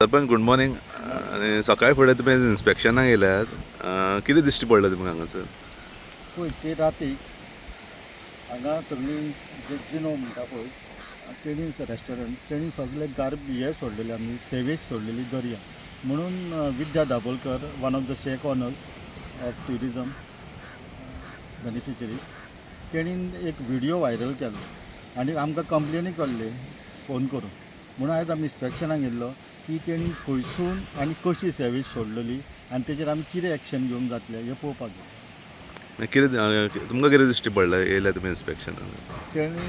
Sarpanch, good morning. आनी सकाळी फुडें तुमी इन्स्पेक्शनाक येयल्यात, कितें दिश्टी पडलें तुमकां हांगासर? पळय, ते रातीक हांगा सगळीं जे जिनो म्हणटा पळय तेणी रेस्टॉरंट, तेणी सगळे गार्ब हे सोडलेले, आमी सेवेज सोडलेली दर्या म्हणून. विद्या Dabholkar, one of the shack owners of tourism beneficiary, तेणीन एक व्हिडियो व्हायरल केलो आनी आमकां कंप्लेनी केल्ली फोन करून. म्हणून आयज आमी इन्स्पेक्शनाक येयल्लो की तेणी खंयसून आनी कशी सेवेज सोडलेली आनी तेजेर आमी कितें एक्शन घेवंक जातलें हें पळोवपाक जाय. कितें तुमकां कितें दिश्टी पडलें, येयल्या तुमी इन्स्पेक्शनाक? तेणी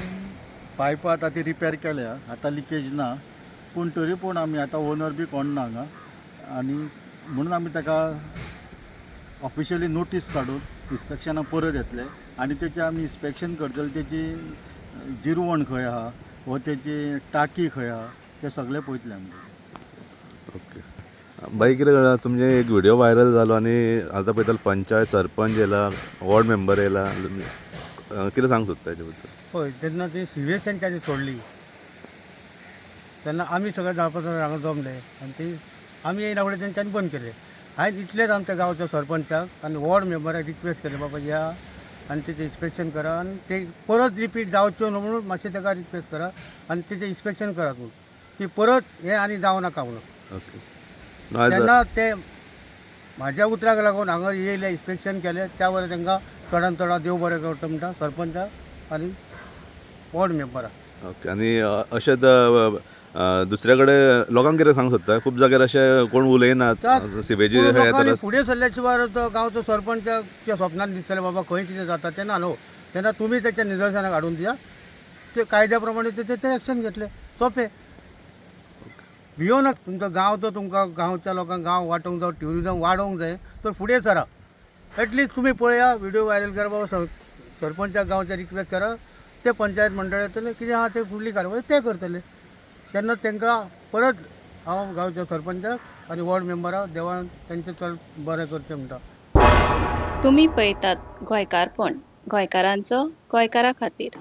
पायपां आतां ती रिपेर केल्या, आतां लिकेज ना. पूण तरी पूण आमी आतां ओनर बी कोण ना हांगा आनी म्हणून आमी ताका ऑफिशियली नोटीस काडून इन्स्पेक्शनाक परत येतले आनी तेचें आमी इन्स्पेक्शन करतले. तेची जिरवण खंय आहा वो तेची टाकी खंय आहा तें सगळें पळयतले आमी. ओके बाई, कितें कळ्ळां, तुमचे एक व्हिडिओ व्हायरल जालो आनी आतां पळयता पंचायत सरपंच येयला, वॉर्ड मेंबर येयला. कितें सांगूंक सोदता हेजे बद्दल? हय, जेन्ना ती सिवेज तेंच्यांनी सोडली तेन्ना आमी सगळे जावपाचो हांगा जमले आनी ती आमी येयना फुडें तेंच्यांनी बंद केले. हांवें इतलेंच आमच्या गांवच्या सरपंचाक आनी वॉर्ड मेंबराक रिक्वेस्ट केलें, बाबा या आनी तेचें इन्स्पेक्शन करा आनी ते परत रिपीट जावच्यो न्हू म्हणून मातशें ताका रिक्वेस्ट करा आनी तेचें इन्स्पेक्शन करात म्हणून, की परत हें आनी जावं नाका म्हणून. ओके, न्हू आयज तेन्ना ते म्हाज्या उतराक लागून हांगा येयले, इन्स्पेक्शन केलें. त्या वयर तांकां चडान चड हांव देव बरें करता म्हणटा, सरपंचाक आनी वॉर्ड मेंबराक. ओके, आनी अशेंच दुसऱ्या कडेन लोकांक कितें सांगूंक सोदता? खूब जाग्यार अशें कोण उलयनात सिवेजी. पूण हे लोकांनी त्रास फुडें सरल्या शिवाय तो गांवचो सरपंचाच्या स्वप्नान दिसतलें बाबा खंय कितें जाता तेन्ना न्हू. तेन्ना तुमी तेच्या निदर्शनाक हाडून दिया, ते कायद्या प्रमाणे तेचे ते एक्शन घेतले. सोंपें, भियो नाका. तुमचो गांवचो, तुमकां गांवच्या लोकांक गांव वाटोवंक जाय, ट्युरिजम वाडोवंक जाय तर फुडें सरा. एटलिस्ट तुमी पळया, व्हिडियो व्हायरल करा, बाबा सरपंचाक गांवच्या रिक्वेस्ट करा, ते पंचायत मंडळ येतले, कितें आहा ते फुडली कारवाय ते करतले. तेन्ना तांकां परत हांव गांवच्या सरपंचाक आनी वॉर्ड मेंबराक देवान तेंचें चड बरें करचें म्हणटा. तुमी पळयतात गोंयकारपण, गोंयकारांचो गोंयकारा खातीर.